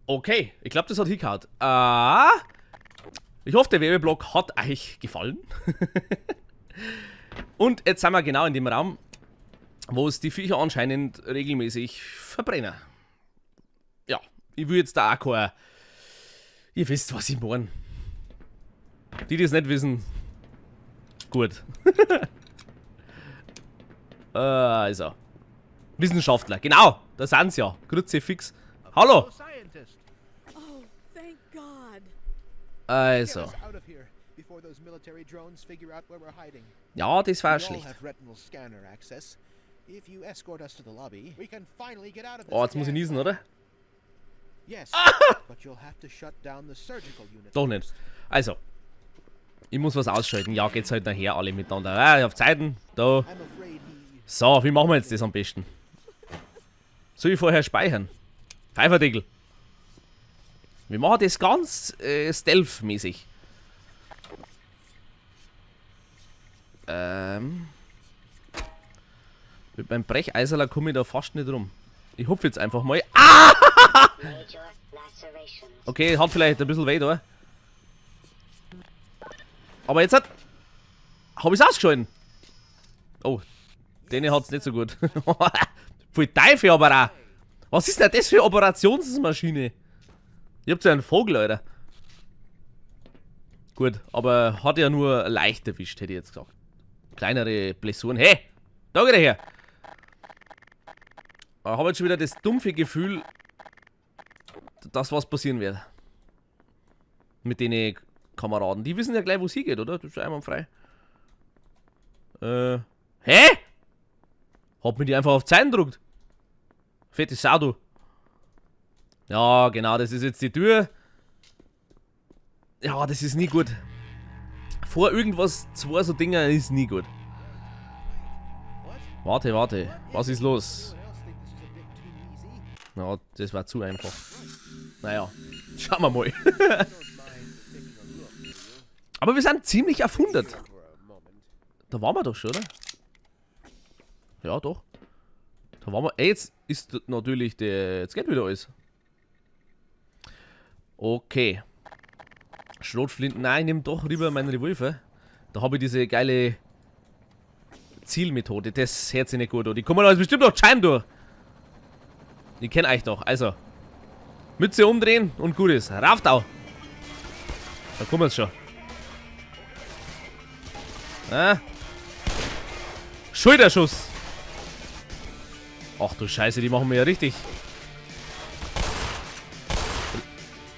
Okay, ich glaube, das hat hingehauen. Ich hoffe, der Werbeblock hat euch gefallen. Und jetzt sind wir genau in dem Raum, wo es die Viecher anscheinend regelmäßig verbrennen. Ja, ich will jetzt da auch kein... Ihr wisst, was ich meine. Die, die es nicht wissen, gut. Also. Wissenschaftler, genau, da sind's ja. Kruzifix. Hallo! Oh, thank God. Also. Get us out of here before those military drones figure out where we're hiding. Ja, das war We all schlecht. have retinal scanner access. If you escort us to the lobby, we can finally get out of this Oh, jetzt muss ich damn niesen, oder? Yes, but you'll have to shut down the surgical unit. Doch nicht. Also. Ich muss was ausschalten. Ja, geht's halt nachher alle miteinander. Ah, auf Zeiten. Da. I'm afraid he So, wie machen wir jetzt das am besten? Soll ich vorher speichern? Pfeiferdeckel. Wir machen das ganz stealth-mäßig. Mit meinem Brecheiserler komme ich da fast nicht rum. Ich hupfe jetzt einfach mal. Ah! Okay, hat vielleicht ein bisschen weh da. Aber jetzt hat... Hab ich's ausgeschalten. Oh, denen hat's nicht so gut. Voll Teufel aber auch. Was ist denn das für eine Operationsmaschine? Ihr habt ja einen Vogel, Alter. Gut, aber hat ja nur leicht erwischt, hätte ich jetzt gesagt. Kleinere Blessuren. Hey, da geht er her. Ich habe jetzt schon wieder das dumpfe Gefühl, dass was passieren wird. Mit den Kameraden. Die wissen ja gleich, wo es hingeht, oder? Das ist einwandfrei. Hä? Hat mir die einfach auf Zeiten gedruckt. Fette Sau, du. Ja, genau, das ist jetzt die Tür. Ja, das ist nie gut. Vor irgendwas, zwei so Dinger ist nie gut. Warte, warte. Was ist los? Na, das war zu einfach. Naja, schauen wir mal. Aber wir sind ziemlich auf 100. Da waren wir doch schon, oder? Ja, doch. Da waren wir. Ey, jetzt ist natürlich der. Jetzt geht wieder alles. Okay. Schrotflinten. Nein, ich nehme doch lieber meinen Revolver. Da habe ich diese geile Zielmethode. Das hört sich nicht gut an. Die kommen da bestimmt noch Schein durch. Ich kenn euch doch. Also. Mütze umdrehen und gut ist. Rauf da. Da kommen wir's schon. Ah. Schulterschuss. Ach du Scheiße, die machen wir ja richtig.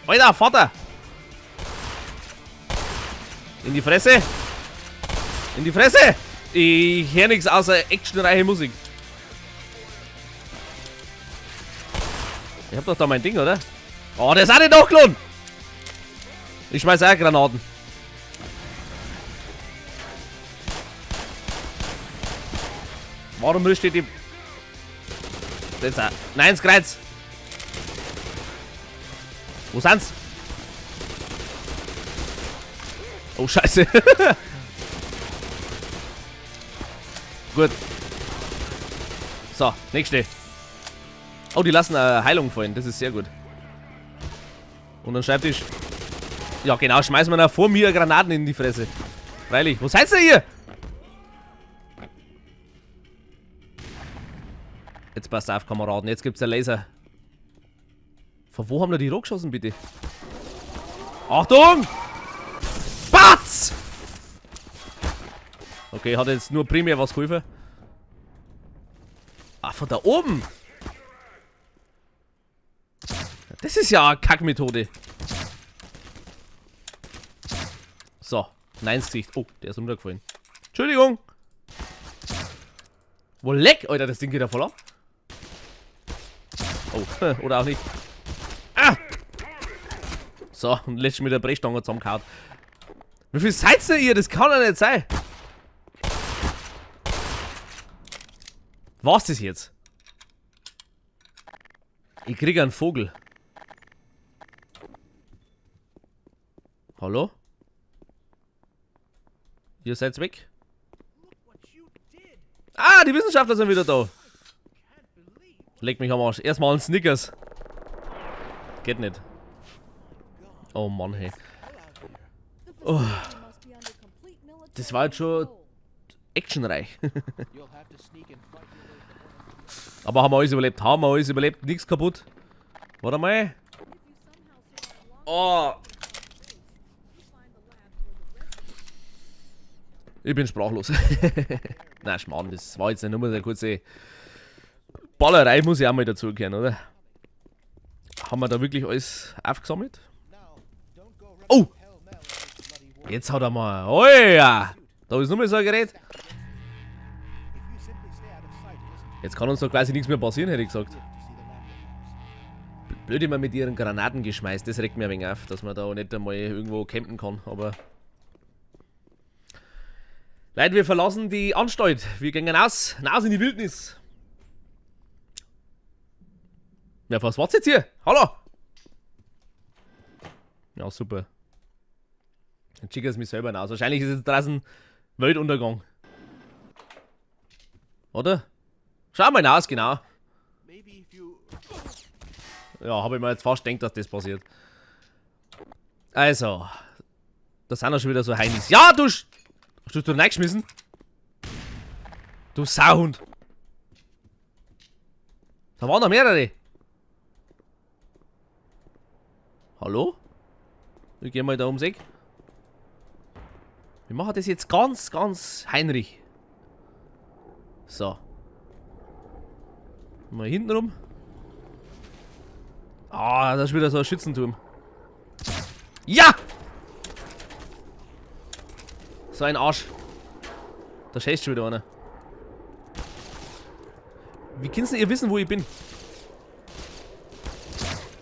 Alter, Vater! In die Fresse! In die Fresse! Ich höre nichts außer actionreiche Musik. Ich hab doch da mein Ding, oder? Oh, der ist auch nicht nachgeladen! Ich schmeiß auch Granaten. Warum steht die... Das auch. Nein, ins Kreuz! Wo sind's? Oh, Scheiße. Gut. So, nächste. Oh, die lassen eine Heilung fallen. Das ist sehr gut. Und dann Schreibtisch. Ja, genau. Schmeißen wir da vor mir Granaten in die Fresse. Freilich. Wo seid ihr hier? Jetzt passt auf, Kameraden. Jetzt gibt's einen Laser. Von wo haben wir die geschossen, bitte? Achtung! Batz! Okay, hat jetzt nur primär was geholfen. Ah, von da oben! Das ist ja eine Kackmethode. So, nein ins Gesicht. Oh, der ist runtergefallen. Entschuldigung! Wo leck! Alter, das Ding geht ja voll ab. Oh, oder auch nicht. Ah! So, und letztens mit der Brechstange zusammengehauen. Wie viel seid denn ihr? Das kann doch nicht sein. Was ist das jetzt? Ich krieg einen Vogel. Hallo? Ihr seid weg? Ah, die Wissenschaftler sind wieder da. Leck mich am Arsch. Erstmal einen Snickers. Geht nicht. Oh Mann, hey. Oh. Das war jetzt schon actionreich. Aber haben wir alles überlebt? Haben wir alles überlebt? Nichts kaputt. Warte mal. Oh. Ich bin sprachlos. Na, Schmarrn, das war jetzt nicht nur eine kurze Ballerei, muss ich auch mal dazugehören, oder? Haben wir da wirklich alles aufgesammelt? Oh! Jetzt hat er mal. Oh ja! Da ist nur mal so ein Gerät. Jetzt kann uns doch quasi nichts mehr passieren, hätte ich gesagt. Blöd immer mit ihren Granaten geschmeißt, das regt mir ein wenig auf, dass man da auch nicht einmal irgendwo campen kann, aber... Leute, wir verlassen die Anstalt. Wir gehen raus, raus in die Wildnis. Ja, was war's jetzt hier? Hallo! Ja, super. Dann schicke ich es mich selber raus. Wahrscheinlich ist jetzt draußen Weltuntergang. Oder? Schau mal raus, genau. Ja, habe ich mir jetzt fast gedacht, dass das passiert. Also. Da sind auch schon wieder so Heinis. Ja, du Hast du da reingeschmissen? Du Sauhund. Da waren noch mehrere. Hallo? Wir gehen mal da ums Eck. Wir machen das jetzt ganz, ganz heinrich. So. Mal hinten rum. Ah, da ist wieder so ein Schützenturm. Ja! So ein Arsch. Da schießt schon wieder einer. Wie könnt ihr wissen, wo ich bin?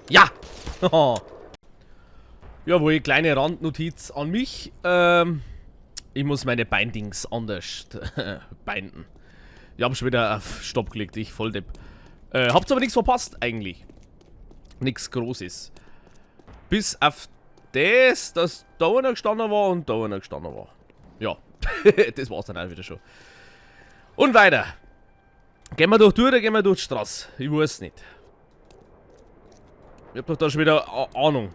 Ja! Jawohl, kleine Randnotiz an mich. Ich muss meine Bindings anders binden. Ich hab schon wieder auf Stopp geklickt, ich Volldepp. Habt's aber nichts verpasst, eigentlich. Nichts Großes. Bis auf das, dass da einer gestanden war und da einer gestanden war. Ja, das war's dann auch wieder schon. Und weiter. Gehen wir durch die Tür oder gehen wir durch die Straße? Ich weiß nicht. Ich hab doch da schon wieder Ahnung.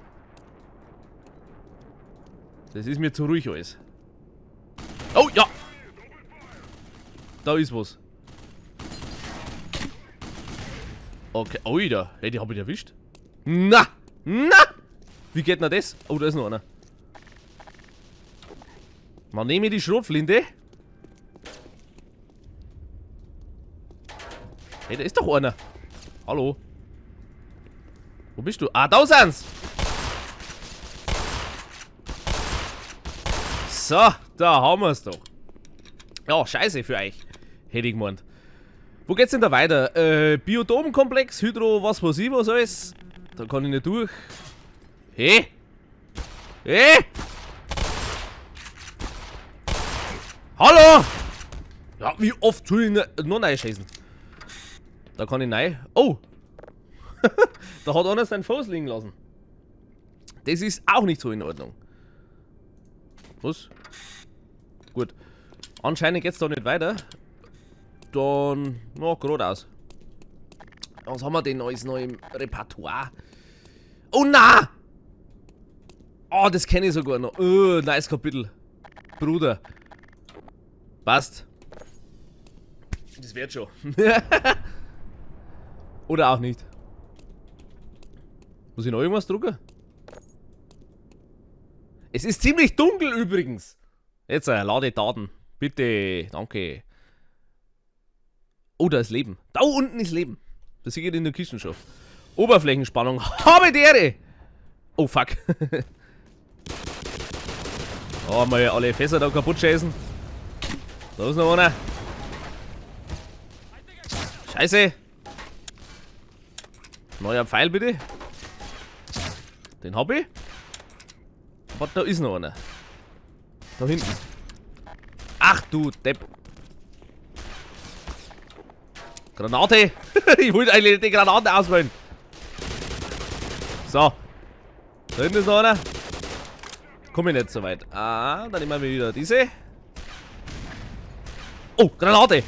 Das ist mir zu ruhig alles. Oh, ja! Da ist was. Okay, oh, da. Hey, die hab ich erwischt. Na! Na! Wie geht denn das? Oh, da ist noch einer. Man nehme die Schrotflinte. Hey, da ist doch einer. Hallo. Wo bist du? Ah, da sind's! So, da haben wir's doch. Ja, scheiße für euch. Hätte ich gemeint. Wo geht's denn da weiter? Biodomkomplex, Hydro, was weiß ich, was alles. Da kann ich nicht durch. Hey! Hey! Hallo! Ja, wie oft soll ich noch reinschießen? Da kann ich rein. Oh! Da hat einer seinen Fuß liegen lassen. Das ist auch nicht so in Ordnung. Was? Gut. Anscheinend geht's da nicht weiter. Dann, na, geradeaus. Was haben wir denn alles noch im Repertoire? Oh na! Oh, das kenne ich sogar noch. Oh, nice Kapitel. Bruder. Passt. Das wird schon. Oder auch nicht. Muss ich noch irgendwas drucken? Es ist ziemlich dunkel übrigens. Jetzt lade Daten. Bitte, danke. Oh, da ist Leben. Da unten ist Leben. Das geht in der Kiste schon. Oberflächenspannung. Habe die Ehre! Oh, fuck. Oh, mal alle Fässer da kaputt schießen. Da ist noch einer. Scheiße. Neuer Pfeil, bitte. Den hab ich. Aber da ist noch einer. Da hinten. Ach du Depp. Granate. Ich wollte eigentlich die Granate auswählen. So. Da hinten ist noch einer. Komm ich nicht so weit. Ah, dann nehmen wir wieder diese. Oh, Granate.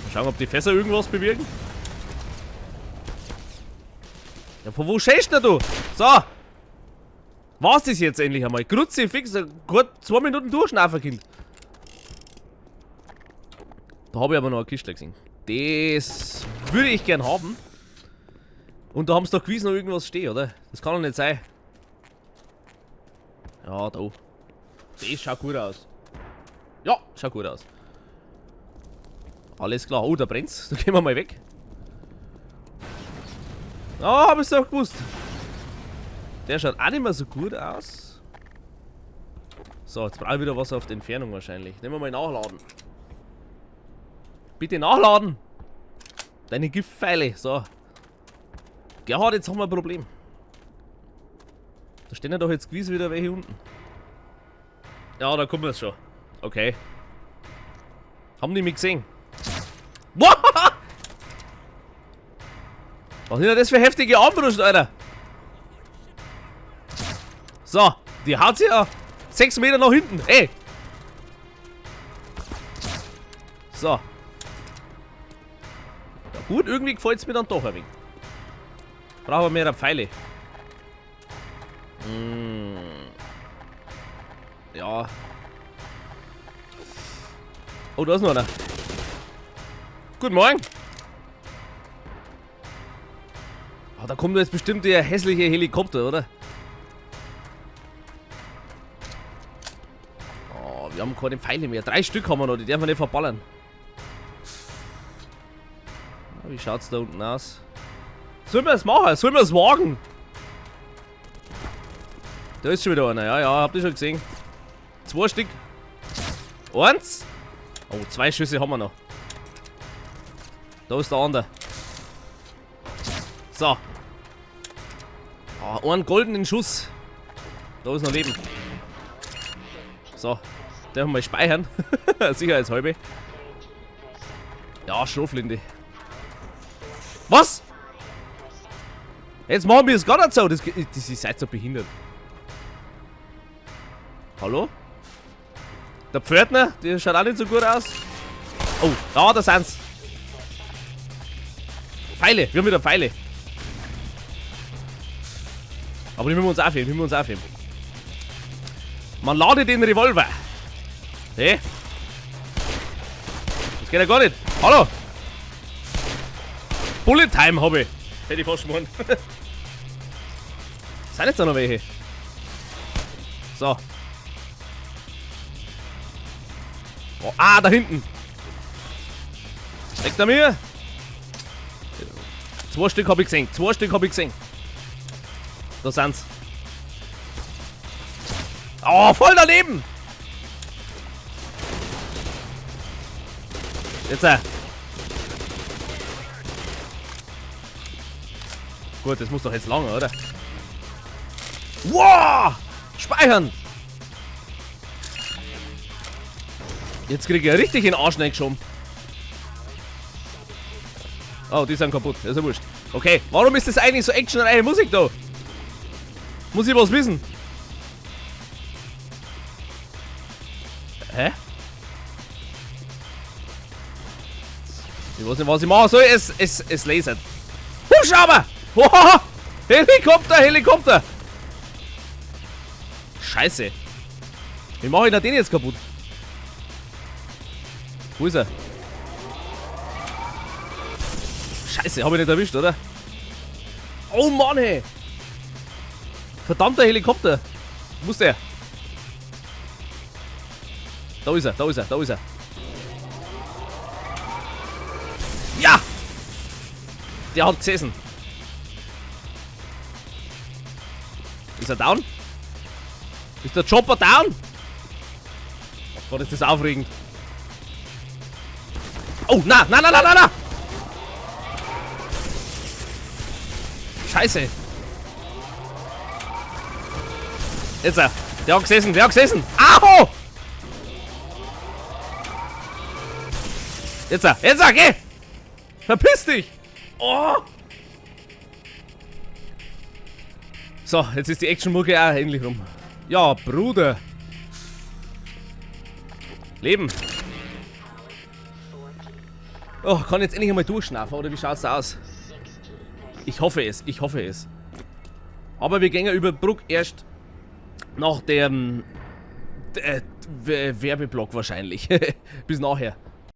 Mal schauen, ob die Fässer irgendwas bewirken. Ja, von wo schießt denn du? So. War's das jetzt endlich einmal? Kruzifix, gut 2 Minuten durchschnaufen, Kind. Da habe ich aber noch eine Kiste gesehen. Das würde ich gern haben. Und da haben sie doch gewiss noch irgendwas stehen, oder? Das kann doch nicht sein. Ja, da. Das schaut gut aus. Ja, schaut gut aus. Alles klar. Oh, da brennt's. Da gehen wir mal weg. Ah, hab ich's doch gewusst. Der schaut auch nicht mehr so gut aus. So, jetzt brauche ich wieder was auf die Entfernung wahrscheinlich. Nehmen wir mal nachladen. Bitte nachladen! Deine Giftpfeile, so. Gerhard, jetzt haben wir ein Problem. Da stehen ja doch jetzt gewiss wieder welche unten. Ja, da kommen wir schon. Okay. Haben die mich gesehen? Was sind denn das für heftige Armbrust, Alter? So, die haut sich ja 6 Meter nach hinten. Ey! So. Ja gut, irgendwie gefällt's mir dann doch ein wenig. Brauchen wir mehr Pfeile. Ja. Oh, da ist noch einer. Guten Morgen. Oh, da kommt jetzt bestimmt der hässliche Helikopter, oder? Oh, wir haben keine Pfeile mehr. 3 Stück haben wir noch, die dürfen wir nicht verballern. Na, wie schaut's da unten aus? Sollen wir es machen? Sollen wir es wagen? Da ist schon wieder einer. Ja, ja, habt ihr schon gesehen. 2 Stück. 1. Oh, 2 Schüsse haben wir noch. Da ist der andere. So. Ah, einen goldenen Schuss. Da ist noch Leben. So. Dürfen wir mal speichern. Sicherheitshalber. Ja, Schrotflinte. Was? Jetzt machen wir es gar nicht so. Das ist seid so behindert. Hallo? Der Pförtner, der schaut auch nicht so gut aus. Oh, da sind's. Pfeile, wir haben wieder Pfeile. Aber die müssen wir uns aufheben, die müssen wir uns aufheben. Man lade den Revolver. Hey. Das geht ja gar nicht. Hallo. Bullet Time hab ich. Hätte ich fast gemeint. Sind jetzt auch noch welche? So. Oh, ah, da hinten. Weg da mir. 2 Stück hab ich gesehen. 2 Stück hab ich gesehen. Da sind's. Oh, voll daneben. Jetzt. Gut, das muss doch jetzt lange, oder? Wow! Speichern! Jetzt krieg ich ja richtig in den Arsch reingeschoben. Oh, die sind kaputt. Das ist ja wurscht. Okay, warum ist das eigentlich so actionreiche Musik da? Muss ich was wissen? Hä? Ich weiß nicht, was ich machen soll. Es lasert. Hubschrauber! Wow! Helikopter, Helikopter! Scheiße. Wie mache ich denn den jetzt kaputt? Wo ist er? Scheiße, hab ich nicht erwischt, oder? Oh Mann, hey! Verdammter Helikopter! Wo ist der? Da ist er, da ist er, da ist er. Ja! Der hat gesessen. Ist er down? Ist der Chopper down? Oh Gott, ist das aufregend. Oh, na, na, na, na, na, na! Scheiße! Jetzt, der hat gesessen, der hat gesessen! Au! Jetzt, jetzt, geh! Verpiss dich! Oh! So, jetzt ist die Action-Mucke auch endlich rum. Ja, Bruder. Leben. Oh, kann jetzt endlich einmal durchschnaufen, oder wie schaut's da aus? Ich hoffe es, ich hoffe es. Aber wir gehen über Brücke erst nach dem Werbeblock wahrscheinlich. Bis nachher.